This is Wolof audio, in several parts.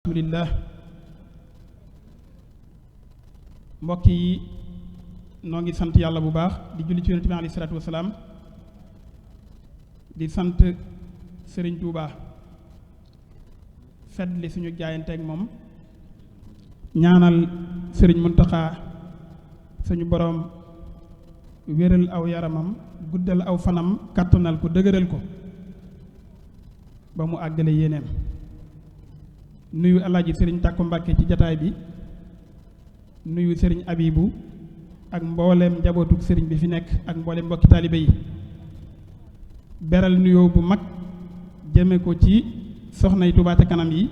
alhamdulillah mbokk yi noo ngi sant yàlla bu baax di julli ci yonent bi alayhi salaatu wasalaam di sant sëriñ Tuubaa fedd li suñu jaayanteeg moom ñaanal sëriñ Muntaxaa suñu boroom wéral aw yaramam guddal aw fanam kàttanal ko dëgëral ko ba mu àggale yéeneem nuyu alaaji sëriñ Tàkko Mbàkke ci jataay bi nuyu sëriñ Abibu ak mbooleem njabootu sëriñ bi fi nekk ak mbooleem mbokki taalibe yi beral nuyoo bu mag jëme ko ci soxnay Touba ca kanam yi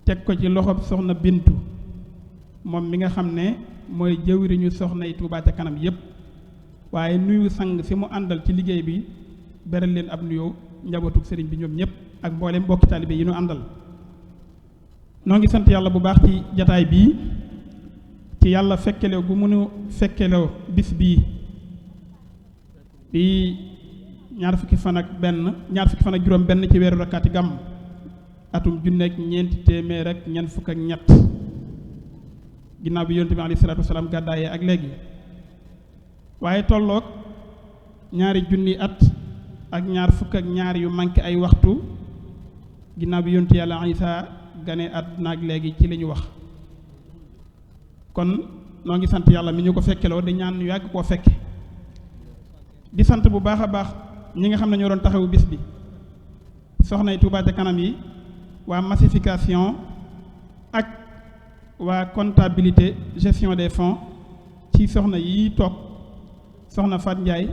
teg ko ci loxob soxna Bintu moom mi nga xam ne mooy jëwriñu soxnay Touba ca kanam yépp waaye nuyu sang si mu àndal ci liggéey bi beral leen ab nuyoo njabootu sëriñ bi ñoom ñépp ak mbooleem mbokki taalibe yi ñu àndal noo ngi sant yàlla bu baax ci jataay bii ci yàlla fekkeloo gu mënu fekkeloo bis bii di ñaar fukki fan ak juróom benn ci weeru rakkaati gàmm atum junneeg ñeenti téeméer ak ñeent fukk ak ñett ginnaaw bi yonent bi alayhi salaatu wasalaam gàddaayee ak léegi waaye tolloog ñaari junni at ak ñaar fukk ak ñaar yu manqué ay waxtu ginnaaw bi yonent yàlla Isaa gane àdduna ak léegi ci li ñu wax kon noo ngi sant yàlla mi ñu ko fekkeloo di ñaan ñu yàgg koo fekke di sant bu baax a baax ñi nga xam ne ñoo doon taxawu bis bi soxnay Touba ca kanam yi waa massification ak waa comptabilité gestion des fonds ci soxna yi toog soxna Fat Ndiaye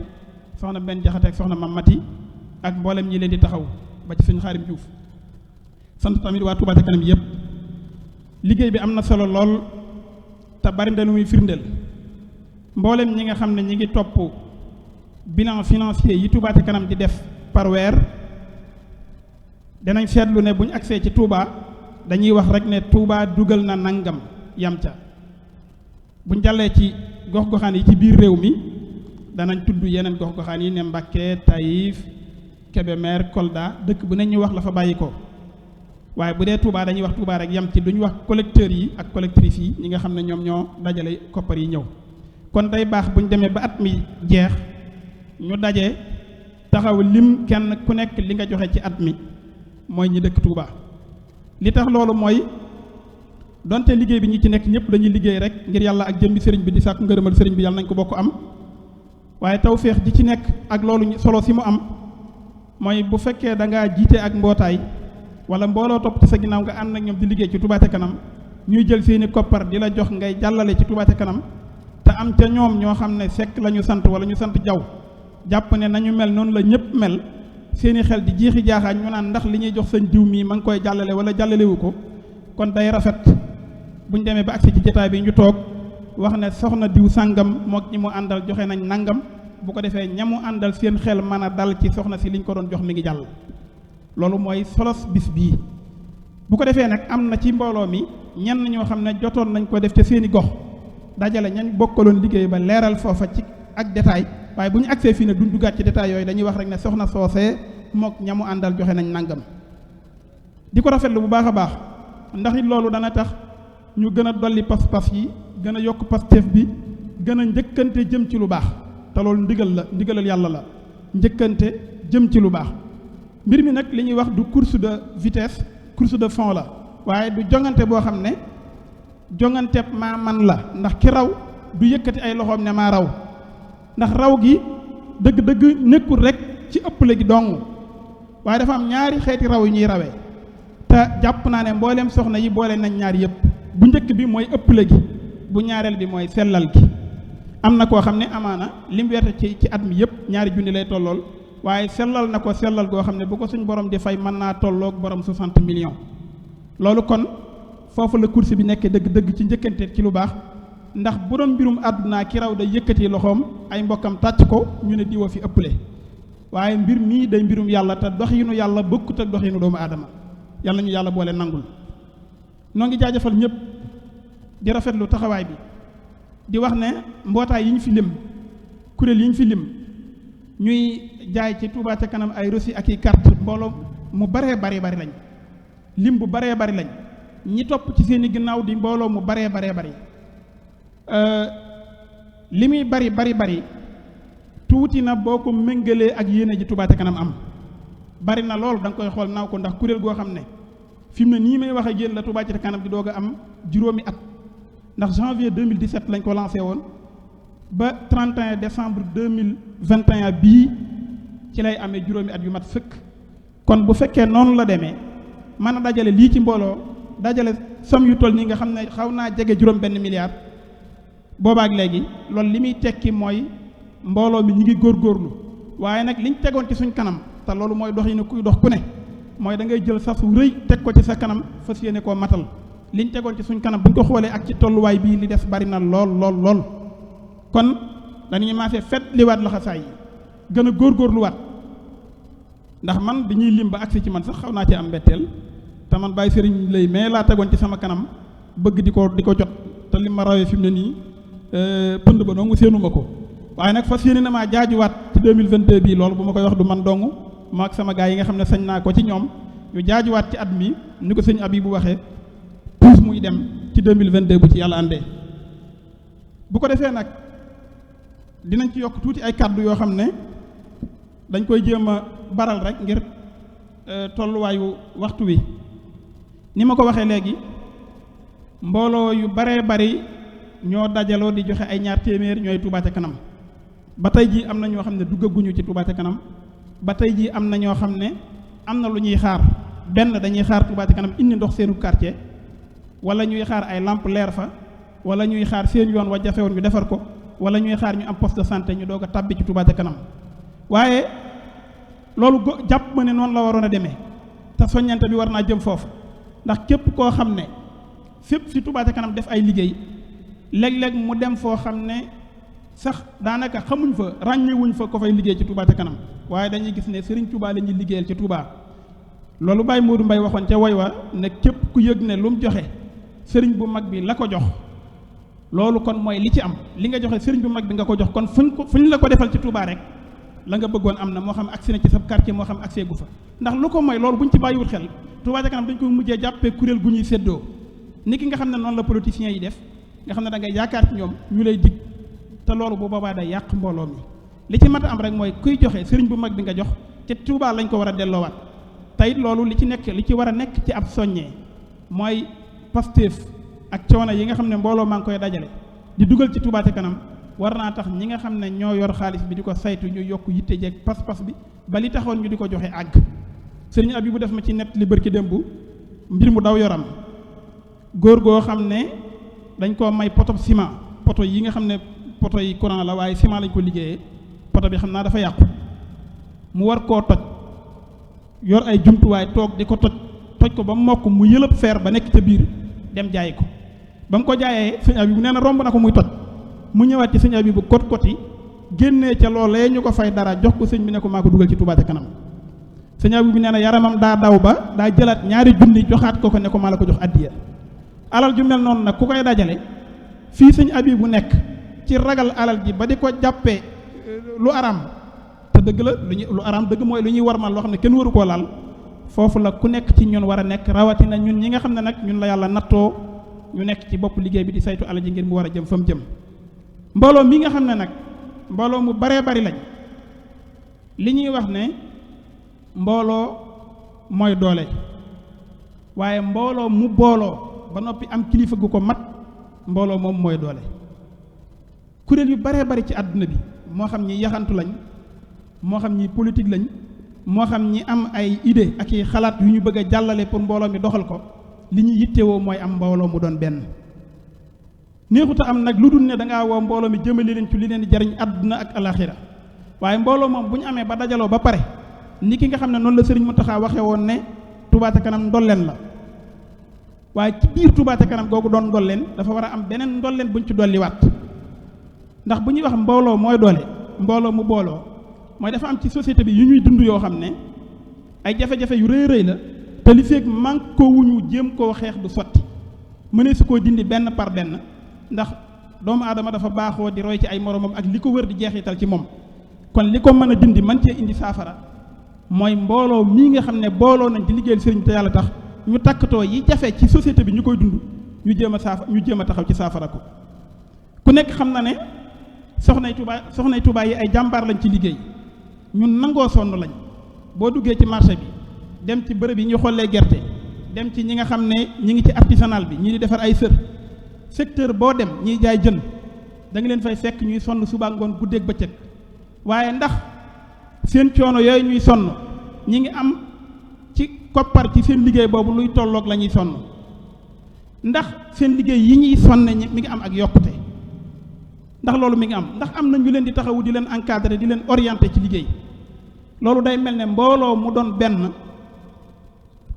soxna benn jaxate ak soxna Mamati ak mboolem ñi leen di taxaw ba ci suñu Xaarim Juuf sant tamit waa Touba ca kanam yépp liggéey bi am na solo lool te bari na lu muy firndeel mboolem ñi nga xam ne ñi ngi topp bilan financier yi Touba ca kanam di def par weer danañ seetlu ne bu ñu agsee ci Touba dañuy wax rek ne Touba dugal na nangam yam ca bu ñu jàllee ci gox-goxaan yi ci biir réew mi danañ tudd yeneen gox-goxaan yi ne Mbacké Taïf Kébémer Kolda dëkk bu ne ñu wax la fa bàyyi ko waaye bu dee Touba dañuy wax Touba rek yam ci duñu wax collecteurs yi ak collectrices yi ñi nga xam ne ñoom ñoo dajale koppar yi ñëw kon day baax bu ñu demee ba at mi jeex ñu daje taxaw lim kenn ku nekk li nga joxe ci at mi mooy ñi dëkk Touba li tax loolu mooy donte liggéey bi ñi ci nekk ñëpp dañuy liggéey rek ngir yàlla ak jëmbi sëriñ bi di sàkku ngërëmal sëriñ bi yàlla nañ ko bokk am waaye tawféex ji ci nekk ak loolu solo si mu am mooy bu fekkee da ngaa jiite ak mbootaay wala mbooloo topp ci sa ginnaaw nga ànd ak ñoom di liggéey ci Touba ca kanam ñuy jël seeni koppar di la jox ngay jàllale ci Touba ca kanam te am ca ñoom ñoo xam ne sekk la ñu sant wala ñu sant jaw jàpp ne nañu mel noonu la ñëpp mel seeni xel di jiixi jaaxaan ñu naan ndax li ñuy jox seen diw mii ma ngi koy jàllale wala jàllalewu ko kon day rafet bu ñu demee ba agsi ci jotaay bi ñu toog wax ne soxna diw sàngam mook ñi mu àndal joxe nañ nangam bu ko defee ñamu àndal seen xel mën a dal ci soxna si liñ ko doon jox mi ngi jàll loolu mooy solos bis bii bu ko defee nag am na ci mbooloo mi ñenn ñoo xam ne jotoon nañ ko def ca seeni gox dajale ñañ bokkaloon liggéey ba leeral foofa ci ak détail waaye bu ñu agsee fii ne duñ duggaat ci détail yooyu dañuy wax rek ne soxna soosee mook ñamu àndal joxe nañ nangam di ko rafetlu bu baax a baax ndax it loolu dana tax ñu gën a dolli pas-pas yi gën a yokk pasteef bi gën a njëkkante jëm ci lu baax te loolu ndigalal yàlla la njëkkante jëm ci lu baax mbir mi nag li ñuy wax du course de vitesse course de fond la waaye du jongante boo xam ne jongante maa man la ndax ki raw du yëkkati ay loxoom ne maa raw ndax raw gi dëgg-dëgg nekkul rek ci ëpple gi dong waaye dafa am ñaari xeeti raw yu ñuy rawee te jàpp naa ne mbooleem soxna yi boole nañ ñaar yëpp bu njëkk bi mooy ëpple gi bu ñaareel bi mooy sellal gi am na koo xam ne amaana lim werte ci at mi yëpp ñaari junni lay tollool waaye sellal na ko sellal goo xam ne bu ko suñ borom di fay mën naa tolloog borom 60 millions loolu kon foofu la course bi nekkee dëgg-dëgg ci njëkkante ci lu baax ndax bu doon mbirum àdduna ki raw day yëkkati loxoom ay mbokkam tàcc ko ñu ne diwa fi ëpple waaye mbir mii day mbirum yàlla te doxinu yàlla bokkut ak doxinu doomu aadama yàlla ñu yàlla boole nangul noo ngi jaajëfal ñëpp di rafetlu taxawaay bi di wax ne mbootaay yi ñu fi lim kuréel yi ñu fi lim ñuy jaay ci Touba ca kanam ay reçu ak i carte mbooloo mu baree bari lañ lim bu baree bari lañ ñi topp ci seeni ginnaaw di mbooloo mu baree bari li muy bari tuuti na boo ko méngalee ak yéene ji Touba ca kanam am bari na lool da nga koy xool naaw ko ndax kuréel goo xam ne fi mu ne nii may wax ak yéen la Touba ca kanam di doog a am juróomi at ndax janvier 2017 lañ ko lancé woon ba 31 décembre 2021 bii ci lay amee juróomi at yu mat sëkk. kon bu fekkee noonu la demee mën a dajale lii ci mbooloo dajale somme yu toll nii nga xam ne xaw naa jege juróom benn milliard boobaak léegi loolu li muy tekki mooy mbooloo mi ñi ngi góorgóorlu waaye nag liñ tegoon ci suñ kanam te loolu mooy dox yi ne kuy dox ku ne mooy da ngay jël sas wu rëy teg ko ci sa kanam fas yéene koo matal liñ tegoon ci suñ kanam bu ñu ko xoolee ak ci tolluwaay bii li des bari na lool kon dañuy maase fet liwaat laxasaay yi gën a góorgóorluwaat ndax man bi ñuy lim ba agsi ci man sax xaw naa ci am mbetteel te man bàyyi sëriñ lay mais laa tegoon ci sama kanam bëgg di ko jot te li ma rawee fi mu ne nii pënd ba dong séenuma ko waaye nag fas yéene na maa jaajuwaat ci 2022 bii loolu bu ma koy wax du man dong ma ak sama gaa yi nga xam ne sañ naa ko ci ñoom ñu jaajuwaat ci at mi ni ko sëñ Abi bu waxee puus muy dem ci 2022 bu ci yàlla àndee bu ko defee nag dinañ ci yokk tuuti ay kàddu yoo xam ne dañ koy jéem a baral rek ngir tolluwaayu waxtu wi ni ma ko waxee léegi mbooloo yu baree bari ñoo dajaloo di joxe ay ñaar téeméer ñooy Touba ca kanam ba tey jii am na ñoo xam ne duggaguñu ci Touba ca kanam ba tey jii am na ñoo xam ne am na lu ñuy xaar benn dañuy xaar Touba ca kanam indi ndox seenu quartier wala ñuy xaar ay lampe leer fa wala ñuy xaar seen yoon wa jafewoon ñu defar ko wala ñuy xaar ñu am poste de santé ñu doog a tàbbi ci Touba ca kanam waaye loolu jàpp ma ne noonu la waroon a demee te soññante bi war naa jëm foofu ndax képp koo xam ne fépp fi Touba ca kanam def ay liggéey léeg-léeg mu dem foo xam ne sax daanaka xamuñ fa ràññewuñ fa ko fay liggéey ci Touba ca kanam waaye dañuy gis ne Serigne Touba la ñuy liggéeyal ci Touba loolu Baye Modou Mbaye waxoon ca woy wa ne képp ku yëg ne lu mu joxe Serigne bu mag bi la ko jox loolu kon mooy li ci am li nga joxe Serigne bu mag bi nga ko jox kon fuñ la ko defal ci Touba rek la nga bëggoon am na moo xam agsi na ci sa quartier moo xam agsee gu fa ndax lu ko mooy loolu buñ ci bàyyiwul xel Touba ca kanam dañ koy mujjee jàppee kuréel gu ñuy séddoo ni ki nga xam ne noonu la politiciens yi def nga xam ne da ngay yaakaar ci ñoom ñu lay dig te loolu bu boobaa day yàq mbooloo mi li ci mat a am rek mooy kuy joxe sëriñ bu mag bi nga jox ci Touba lañ ko war a delloowaat tey loolu li ci war a nekk ci ab soññee mooy Pastef ak coono yi nga xam ne mbooloo maa ngi koy dajale di dugal ci Touba ca kanam war naa tax ñi nga xam ne ñoo yor xaalis bi di ko saytu ñu yokk yitte jeeg pas-pas bi ba li taxoon ñu di ko joxe àgg sëriñ Abi bu def ma ci nett li bërki démb mbir mu daw yoram góor goo xam ne dañ koo may poto ciment poto yi nga xam ne poto yi courant la waaye ciment lañ ko liggéeyee poto bi xam naa dafa yàqu mu war koo toj yor ay jumtuwaay toog di ko toj ko ba mokk mu yëlëb fer ba nekk ca biir dem jaayi ko ba mu ko jaayee sëñ Abi bu nee na romb na ko muy toj mu ñëwaat ci sëñ Abi bu kot-koti génnee ca loolee ñu ko fay dara jox ko sëñ bi ne ko maa ko dugal ci Touba ca kanam sëñ Abi bu nee na yaramam daa daw ba daa jëlaat ñaari junni joxaat ko ne ko maa la ko jox addiya alal ju mel noonu nag ku koy dajale fii sëñ Abi bu nekk ci ragal alal ji ba di ko jàppee lu araam te dëgg la lu araam dëgg mooy lu ñuy warmal loo xam ne kenn waru koo laal foofu la ku nekk ci ñun war a nekk rawatina ñun ñi nga xam ne nag ñun la yàlla nattoo ñu nekk ci bopp liggéey bi di saytu alal ji ngir mu war a jëm fa mu jëm mbooloo mi nga xam ne nag mbooloo mu baree bari lañ li ñuy wax ne mbooloo mooy doole waaye mbooloo mu booloo ba noppi am kilifa gu ko mat mbooloo moom mooy doole kuréel yu baree bari ci àdduna bi moo xam ñi yaxantu lañ moo xam ñi politique lañ moo xam ñi am ay idée ak i xalaat yu ñu bëgg a jàllale pour mbooloo mi doxal ko li ñu yittewoo mooy am mbooloo mu doon benn neexuta am nag lu dul ne da ngaa woo mbooloo mi jëmale leen ci li leen di jariñ àdduna ak alaxira waaye mbooloo moom bu ñu amee ba dajaloo ba pare ni ki nga xam ne noonu la Sëriñ Mountakha waxee woon ne Touba ca kanam ndolleen la waaye ci biir Touba ca kanam googu doon ndolleen dafa war a am beneen ndolleen buñ ci dolliwaat ndax bu ñuy wax mbooloo mooy doole mbooloo mu booloo mooy dafa am ci société bi yu ñuy dund yoo xam ne ay jafe-jafe yu rëy rëy la te li feeg manque ko wuñu jéem koo xeex du sotti mënee su koo dindi benn par benn ndax doomu aadama dafa baaxoo di roy ci ay moromam ak li ko wër di jeexital ci moom kon li ko mën a dindi mën cee indi saafara mooy mbooloo mii nga xam ne booloo nañ ci liggéeyal sëriñ te yàlla tax ñu takkatoo yi jafe ci société bi ñu koy dund ñu jéem a taxaw ci saafara ko. ku nekk xam na ne soxnay Touba yi ay jàmbaar lañ ci liggéey ñun nangoo sonn lañ boo duggee ci marché bi dem ci bërëb yi ñu xollee gerte dem ci ñi nga xam ne ñi ngi ci artisanal bi ñi di defar ay sër secteur boo dem ñiy jaay jën da nga leen fay fekk ñuy sonn suba ngoon guddeeg bëccëg waaye ndax seen coono yooyu ñuy sonn ñi ngi am ci koppar ci seen liggéey boobu luy tolloog la ñuy sonn ndax seen liggéey yi ñuy sonne mi ngi am ak yokkute ndax loolu mi ngi am ndax am na ñu leen di taxawu di leen encadrer di leen orienter ci liggéey loolu day mel ne mbooloo mu doon benn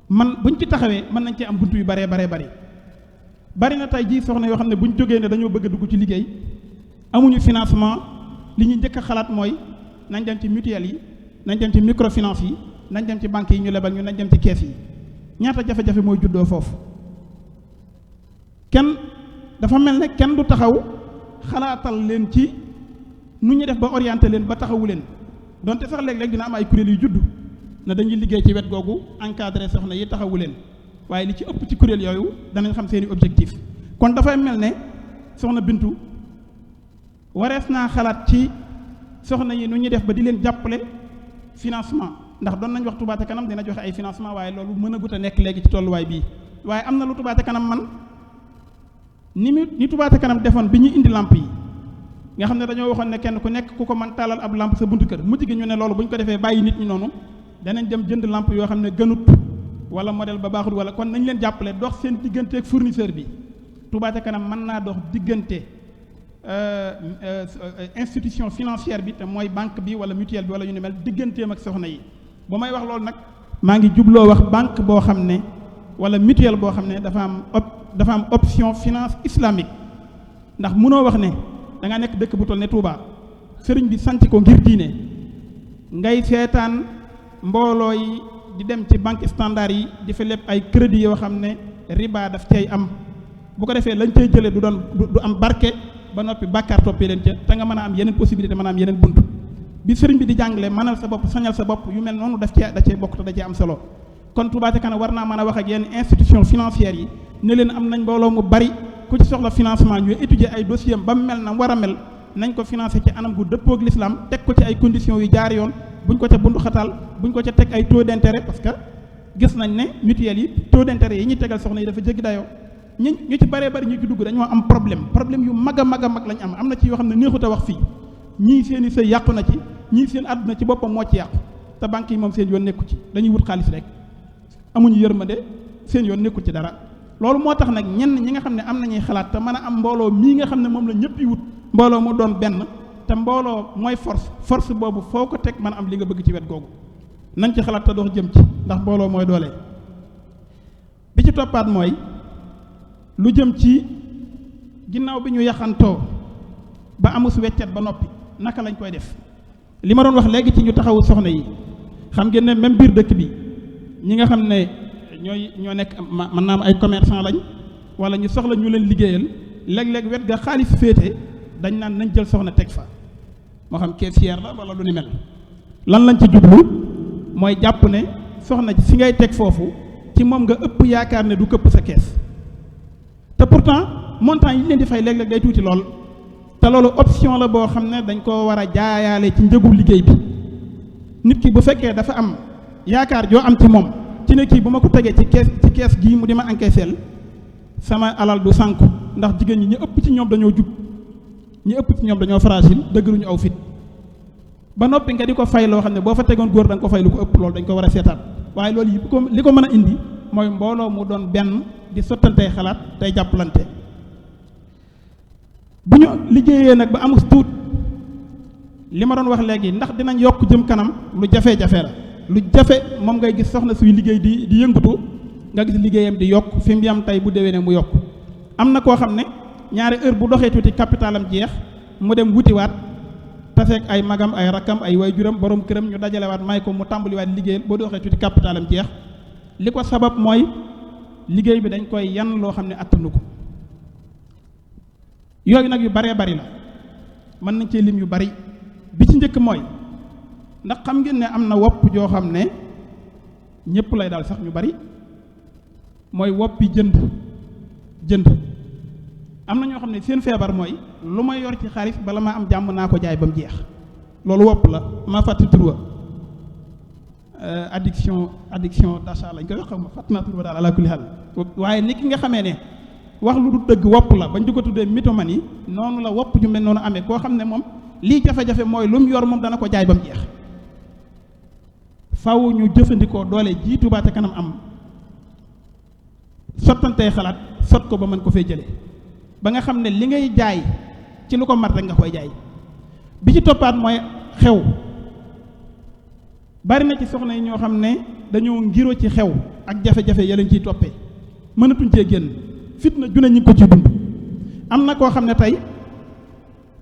man buñ ci taxawee mën nañ cee am buntu yu baree bari na tey jii soxna yoo xam ne buñ jógee ne dañoo bëgg a dugg ci liggéey amuñu financement li ñu njëkk a xalaat mooy nañ dem ci mutuelle yi nañ dem ci microfinance yi nañ dem ci banque yi ñu lebal ñu nañ dem ci kees yi ñaata jafe-jafe mooy juddoo foofu kenn dafa mel ne kenn du taxaw xalaatal leen ci nu ñu def ba orienté leen ba taxawu leen donte sax léeg-léeg dina am ay kuréel yu judd na dañuy liggéey ci wet googu encadré soxna yi taxawu leen waaye li ci ëpp ci kuréel yooyu danañ xam seeni objectif kon dafay mel ne soxna Bintu warees naa xalaat ci soxna yi nu ñuy def ba di leen jàppale financement ndax doon nañ wax Touba ca kanam dina joxe ay financement waaye loolu mën a gut a nekk léegi ci tolluwaay bii waaye am na lu Touba ca kanam man ni Touba ca kanam defoon bi ñuy indi lamp yi nga xam ne dañoo waxoon ne kenn ku nekk ku ko mën taalal ab lamp sa buntu kër mujj gi ñu ne loolu bu ñu ko defee bàyyi nit ñi noonu danañ dem jënd lamp yoo xam ne gënut wala modèle ba baaxul wala kon nañ leen jàppale dox seen diggante ak fournisseur bi Touba ca kanam mën naa dox diggante institution financière bi te mooy banque bi wala mutuelle bi wala yu ni mel digganteem ak soxna yi bu may wax loolu nag maa ngi jubloo wax banque boo xam ne wala mutuelle boo xam ne dafa am option finance islamique ndax mënoo wax ne da nga nekk dëkk bu toll ne Touba sëriñ bi sanc ko ngir diine ngay seetaan mbooloo yi di dem ci banque standard yi di fa lépp ay crédit yoo xam ne riba daf cay am bu ko defee lañ cay jëlee du am barke ba noppi bàkkaar toppee leen ca te nga mën a am yeneen possibilité mën a am yeneen bunt bi sëriñ bi di jàngale mënal sa bopp sañal sa bopp yu mel noonu da cee bokk te da cee am solo kon Touba ca kanam war naa mën a wax ak yenn institution financière yi ne leen am nañ mbooloo mu bari ku ci soxla financement ñuy étudier ay dossier am ba mu mel na war a mel nañ ko financer ci anam gu dëppoog l'islam teg ko ci ay conditions yu jaar yoon buñ ko ca bundu xatal buñ ko ca teg ay taux d'intérêt parce que gis nañ ne mutuelle yi taux d'intérêt yi ñuy tegal soxna yi dafa jéggi dayoo ñu ci bëree bëri ñu ci dugg dañoo am problème yu mag a mag lañ am na ci yoo xam ne neexut a wax fii ñii seen i sëy yàqu na ci ñii seen àdduna ci boppam moo ci yàqu te banque yi moom seen yoon nekku ci dañuy wut xaalis rek amuñu yërmande seen yoon nekku ci dara loolu moo tax nag ñenn ñi nga xam ne am nañuy xalaat te mën a am mbooloo mii nga xam ne moom la ñëpp yi wut mbooloo mu doon benn te mbooloo mooy force boobu foo ko teg mën a am li nga bëgg ci wet googu nañ ci xalaat te dox jëm ci ndax mbooloo mooy doole bi ci toppaat mooy lu jëm ci ginnaaw bi ñu yaxantoo ba amus weccet ba noppi naka lañ koy def li ma doon wax léegi ci ñu taxawu soxna yi xam ngeen ne même biir dëkk bi ñi nga xam ne ñoo nekk mën naa am ay commerçant lañ wala ñu soxla ñu leen liggéeyal léeg-léeg wet ga xaalis féete dañ naan nañ jël soxna teg fa moo xam caissière la wala lu ni mel lan lañ ci jublu mooy jàpp ne soxna si ngay teg foofu ci moom nga ëpp yaakaar ne du këpp sa kees te pourtant montant yi leen di fay léeg-léeg day tuuti lool te loolu option la boo xam ne dañ koo war a jaayaale ci njëgu liggéey bi nit ki bu fekkee dafa am yaakaar joo am ci moom ci ne kii bu ma ko tegee ci kees gii mu di ma encaisseel sama alal du sànku ndax jigéen ñi ñu ëpp ci ñoom dañoo jub ñu ëpp ci ñoom dañoo fragile dëgëruñu aw fit ba noppi nga di ko fay loo xam ne boo fa tegoon góor da nga ko fay lu ko ëpp loolu dañ ko war a seetaat waaye loolu yi li ko mën a indi mooy mbooloo mu doon benn di sottantey xalaat tey jàppalante bu ñu liggéeyee nag ba amus tuut li ma doon wax léegi ndax dinañ yokk jëm kanam lu jafe-jafe la lu jafe moom ngay gis soxna suy liggéey di yëngatu nga gis liggéeyam di yokk fi mu yam tey bu déwénee mu yokk am na koo xam ne ñaari heure bu doxee tuuti capitalam jeex mu dem wutiwaat taseeg ay magam ay rakkam ay waajuram borom këram ñu dajalewaat may ko mu tàmbaliwaat liggéeyal boo doxee tuuti capitalam jeex li ko sabab mooy liggéey bi dañ koy yan loo xam ne attanu ko yooyu nag yu baree bari la mën nañ cee lim yu bari bi ci njëkk mooy ndax xam ngeen ne am na wopp joo xam ne ñëpp lay daal sax ñu bari mooy woppi jënd am na ñoo xam ne seen feebar mooy lu ma yor ci xaalis bala maa am jàmm naa ko jaay ba mu jeex loolu wopp la maa fàtte tur wa addiction d'achat lañ koy wax xam ma fàtt naa tur wa daal ala kulli xaal waaye nit ki nga xamee ne wax lu du dëgg wopp la bañ di ko tuddee mythomanie noonu la wopp ju mel noonu amee koo xam ne moom lii jafe-jafe mooy lu mu yor moom dana ko jaay ba mu jeex faw ñu jëfandikoo doole ji Touba ca kanam am sottantee xalaat sot ko ba mën ko fee jële ba nga xam ne li ngay jaay ci lu ko mat rek nga koy jaay bi ci toppaat mooy xew bari na ci soxna yi ñoo xam ne dañoo ngiro ci xew ak jafe-jafe ya lañ ciy toppee mënatuñ cee génn fitna june ñi ngi ko ci dund am na koo xam ne tey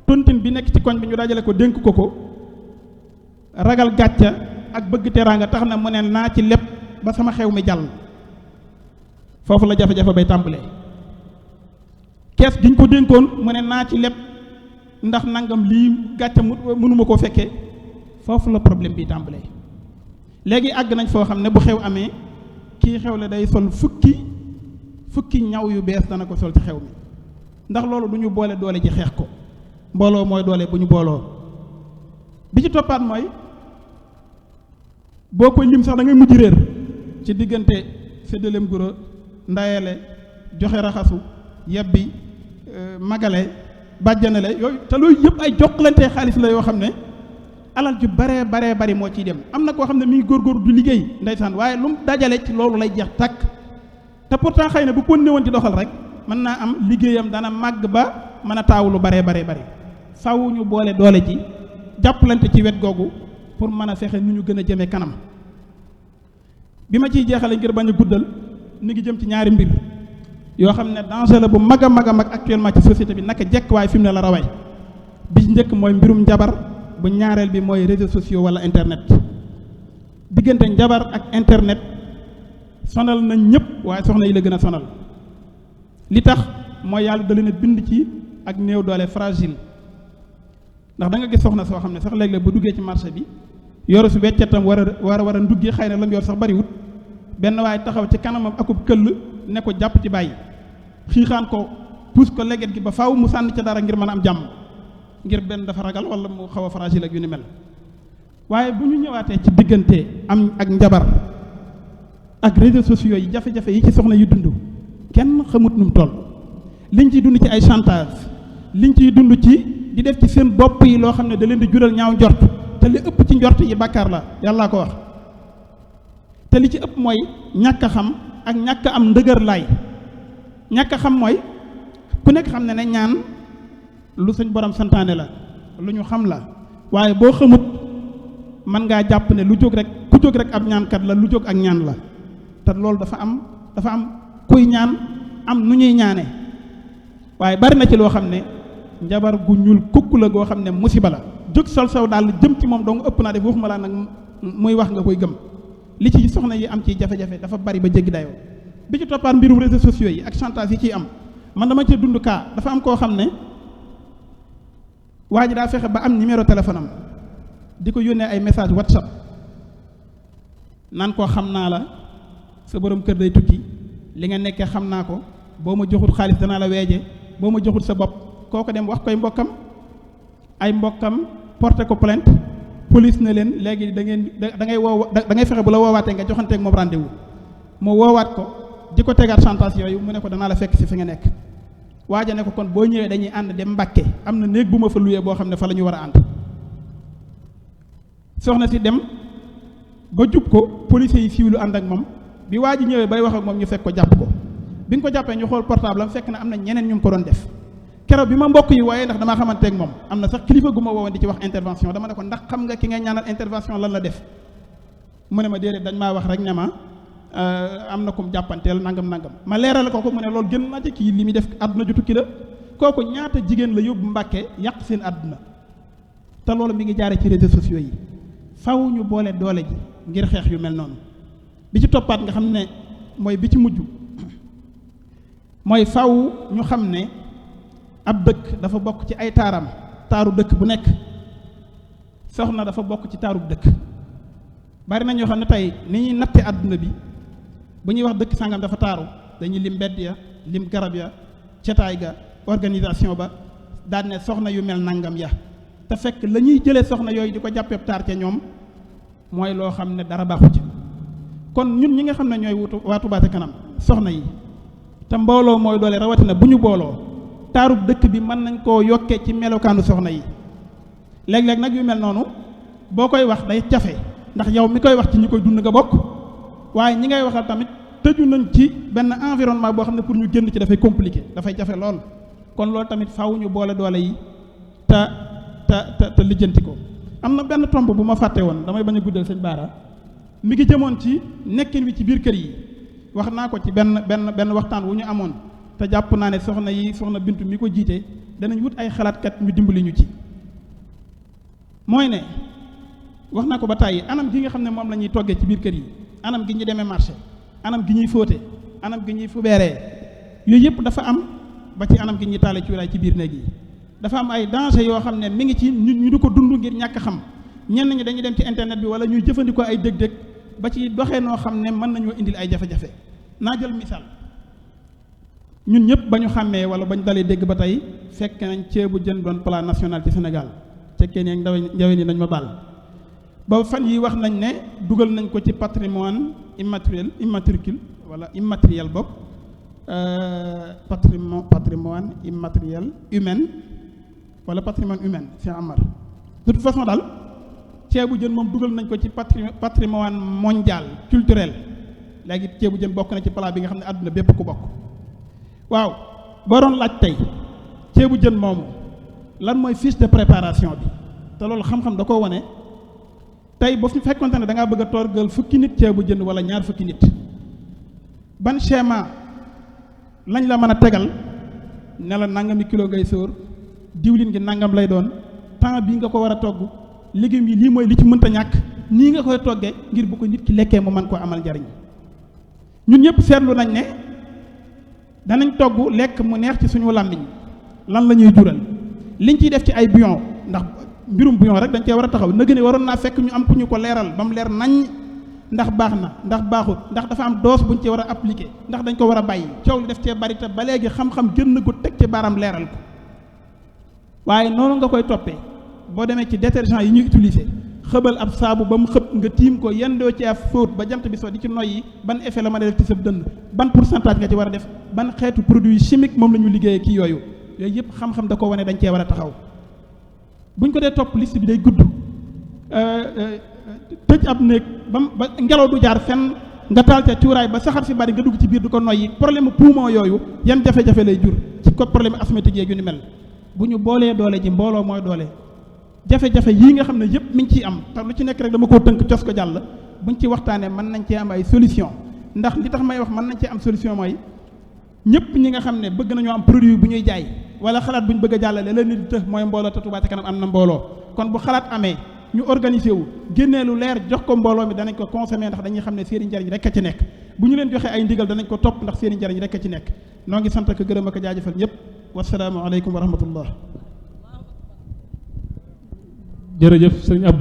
tontine bi nekk ci koñ bi ñu dajale ko dénk ko ragal gàcca ak bëgg teraanga tax na mu ne naa ci lépp ba sama xew mi jàll foofu la jafe-jafe bay tàmbalee kees giñ ko dénkoon mu ne naa ci lépp ndax nangam lii gàcca mënuma koo fekkee foofu la problème bi tàmbalee léegi àgg nañ foo xam ne bu xew amee kii xew le day sol fukki ñaw yu bees dana ko sol ci xew mi ndax loolu du ñu boole doole ji xeex ko mbooloo mooy doole bu ñu booloo bi ci toppaat mooy boo koy lim sax da ngay mujj réer ci diggante séddaleem guro ndayale joxe raxasu yebbi magale bàjjanale yooyu te loolu yëpp ay jokkalantee xaalis la yoo xam ne alal ju baree bari moo ciy dem am na koo xam ne mi ngi góorgóorlu du liggéey ndeysaan waaye lu mu dajale ci loolu lay jeex tàkk te pourtant xëy na bu ko néewoon ci doxal rek mën naa am liggéeyam dana màgg ba mën a taawu lu baree bari faw ñu boole doole ji jàppalante ci wet googu pour mën a fexe nu ñu gën a jëmee kanam bi ma ciy jeexale ngir bañ a guddal mi ngi jëm ci ñaari mbir yoo xam ne danger la bu mag a mag actuellement ci société bi naka jekk waaye fi mu ne la raway bi ci njëkk mooy mbirum njabar bu ñaareel bi mooy réseaux sociaux wala internet diggante njabar ak internet sonal nañ ñëpp waaye soxna yi la gën a sonal li tax mooy yàlla da leen a bind ci ak néew doole fragile ndax da nga gis soxna soo xam ne sax léeg-léeg bu duggee ci marché bi yoru su weccatam war a nduggi xëy na lam yor sax bariwut benn waaye taxaw ci kanamam akub këll ne ko jàpp ci bàyyi xiixaan ko puus ko leget gi ba faaw mu sànni ca dara ngir mën a am jàmm ngir benn dafa ragal wala mu xaw a fragile ak yu ni mel waaye bu ñu ñëwaatee ci diggante am ak njabar ak réseaux sociaux yi jafe-jafe yi ci soxna yu dund kenn xamut nu mu toll liñ ciy dund ci ay chantage liñ ciy dund ci di def ci seen bopp yi loo xam ne da leen di jural ñaaw njort te li ëpp ci njort yi bàkkaar la yàllaa ko wax te li ci ëpp mooy ñàkk a xam ak ñàkk am ndëgër laay ñàkk a xam mooy ku nekk xam ne ne ñaan lu suñ borom santaane la lu ñu xam la waaye boo xamut mën ngaa jàpp ne lu jóg rek ku jóg rek ab ñaankat la lu jóg ak ñaan la te loolu dafa am kuy ñaan am nu ñuy ñaane waaye bari na ci loo xam ne njabar gu ñuul kukk la goo xam ne musiba la jóg sol saw daal jëm ci moom dong ëpp naa def waxuma laa nag muy wax nga koy gëm li ci soxna yi am ci jafe-jafe dafa bari ba jéggi dayoo bi ci toppaat mbirum réseaux sociaux yi ak chantage yi ciy am man dama ci dund kaa dafa am koo xam ne waa ji daa fexe ba am numéro téléphone am di ko yónnee ay message WhatsApp naan koo xam naa la sa borom kër day tukki li nga nekkee xam naa ko boo ma joxut xaalis danaa la weeje boo ma joxut sa bopp koo ko dem wax koy mbokkam ay mbokkam porté ko plainte police ne leen léegi da ngay fexe bu la woowaatee nga joxanteeg moom rendez-vous mu woowaat ko di ko tegaat chantage yooyu mu ne ko danaa la fekk si fi nga nekk waaja ne ko kon boo ñëwee dañuy ànd dem Mbàkke am na néeg bu ma fa luyee boo xam ne fa la ñu war a ànd soxna si dem ba jub ko police yi siiwlu ànd ak moom bi waa ji ñëwee bay wax ak moom ñu fekk ko jàpp ko bi nga ko jàppee ñu xool portable am fekk na am na ñeneen ñu ko doon def keroog bi ma mbokk yi waaye ndax damaa xamante ak moom am na sax kilifa gu ma woowoon di ci wax intervention dama ne ko ndax xam nga ki ngay ñaanal intervention lan la def mu ne ma déedéet dañ maa wax rek ne ma am na kum jàppanteel nangam ma leeral ko mu ne loolu gën naa ci kii li muy def àdduna ju tukki la kooku ñaata jigéen la yóbbu Mbàkke yàq seen àdduna te loolu mi ngi jaare ci réseaux sociaux yi faw ñu boole doole ji ngir xeex yu mel noonu bi ci toppaat nga xam ne mooy bi ci mujj mooy faw ñu xam ne ab dëkk dafa bokk ci ay taaru dëkk bu nekk soxna dafa bokk ci taarub dëkk bari na ñoo xam ne tey ni ñuy natte àdduna bi bu ñuy wax dëkk sàngam dafa taaru dañuy lim mbedd ya lim garab ya cetaay ga organisation ba daan ne soxna yu mel nangam ya te fekk la ñuy jëlee soxna yooyu di ko jàppee taar ca ñoom mooy loo xam ne dara baaxu ci kon ñun ñi nga xam ne ñooy wutu waa Touba ca kanam soxna yi te mbooloo mooy doole rawatina bu ñu booloo taarub dëkk bi mën nañ koo yokkee ci melokaanu soxna yi léeg-léeg nag yu mel noonu boo koy wax day jafe ndax yow mi koy wax ci ñi koy dund nga bokk waaye ñi ngay waxal tamit tëju nañ ci benn environnement boo xam ne pour ñu génn ci dafay compliqué dafay jafe lool kon loolu tamit faaw ñu boole doole yi te lijjanti ko. am na benn tomb bu ma fàtte woon damay bañ a guddal sëñ Baara mi ngi jëmoon ci nekkin wi ci biir kër yi wax naa ko ci benn waxtaan wu ñu amoon te jàpp naa ne soxna Bintu mi ko jiite danañ wut ay xalaatkat ñu dimbali ñu ci. mooy ne wax naa ko ba tàyyi anam gi nga xam ne moom la ñuy toggee ci biir kër yi anam gi ñu demee marché anam gi ñuy fóote anam gi ñuy fubeeree yooyu yëpp dafa am ba ci anam gi ñuy taale cuuraay ci biir néeg yi dafa am ay danger yoo xam ne mi ngi ci ñu di ko dund ngir ñàkk xam ñenn ñi dañuy dem ci internet bi wala ñuy jëfandikoo ay dëg-dëg ba ci doxee noo xam ne mën nañoo indil ay jafe-jafe naa jël misaal ñun ñëpp ba ñu xàmmee wala ba ñu dalee dégg ba tey fekk nañ ceebu jën doon plat national ci Sénégal cekkee ne ndawe ni nañ ma baal ba fan yi wax nañ ne dugal nañ ko ci patrimoine immatricule wala immatériel bopp patrimoine immatériel humain wala patrimoine humain c'est Amar de toute façon daal ceebu jën moom dugal nañ ko ci patrimoine mondial culturel léegi ceebu jën bokk na ci plat bi nga xam ne àdduna bépp ku bokk waaw boo doon laaj tey ceebu jën moomu lan mooy fiche de préparation bi te loolu xam-xam da koo wane tey boo fi fekkonte ne da ngaa bëgg a toggal fukki nit ceebu jën wala ñaar fukki nit ban schéma lañ la mën a tegal ne la nangami kilo ngay sóor diwlin gi nangam lay doon temps bii nga ko war a togg légumes yi lii mooy li ci mënta ñàkk nii nga koy toggee ngir bu ko nit ki lekkee mu mën koo amal njariñ ñun ñëpp seetlu nañ ne danañ togg lekk mu neex ci suñu làmmiñ lan la ñuy jural liñ ciy def ci ay bouillon ndax mbirum bouillon rek dañ cee war a taxaw nëgë ne waroon naa fekk ñu am ku ñu ko leeral ba mu leer nañ ndax baax na ndax baaxut ndax dafa am dose buñ ci war a appliquer ndax dañ ko war a bàyyi coow li def cee bari te ba léegi xam-xam gën na ko teg ci baaraam leeral ko waaye noonu nga koy toppee boo demee ci détergent yi ñuy utiliser xëbal ab saabu ba mu xëb nga tiim ko yendoo ci ab fóot ba jant bi soo di ci noyyi ban effet la ma def ci sa dënn ban pourcentage nga ci war a def ban xeetu produit chimique moom la ñu liggéeyee kii yooyu yëpp xam-xam da ko wane dañ cee war a taxaw buñ ko dee topp liste bi day gudd tëj ab néeg ba ngelaw du jaar fenn nga taal ca cuuraay ba saxar si bari nga dugg ci biir du ko noyyi problème poumon yooyu yan jafe-jafe lay jur ci ko problème asthmatique yeeg yu ni mel bu ñu boolee doole ji mbooloo mooy doole jafe-jafe yii nga xam ne yëpp mi ngi ciy am te lu ci nekk rek dama koo tënk cos ko jàll buñ ci waxtaanee mën nañ cee am ay solution ndax li tax may wax mën nañ cee am solution mooy ñëpp ñi nga xam ne bëgg nañoo am produit bu ñuy jaay wala xalaat bu ñu bëgg a jàllale la nit të mooy mbooloo te Touba ca kanam am na mbooloo kon bu xalaat amee ñu organiser wu génnee lu leer jox ko mbooloo mi danañ ko consommer ndax dañuy xam ne seeni njariñ rek a ci nekk bu ñu leen joxee ay ndigal danañ ko topp ndax seeni njariñ rek a ci nekk noo ngi sant ak gërëm ak jaajëfal ñëpp wasalaamu aleykum wa rahmatullah jërëjëf sëñ Abdou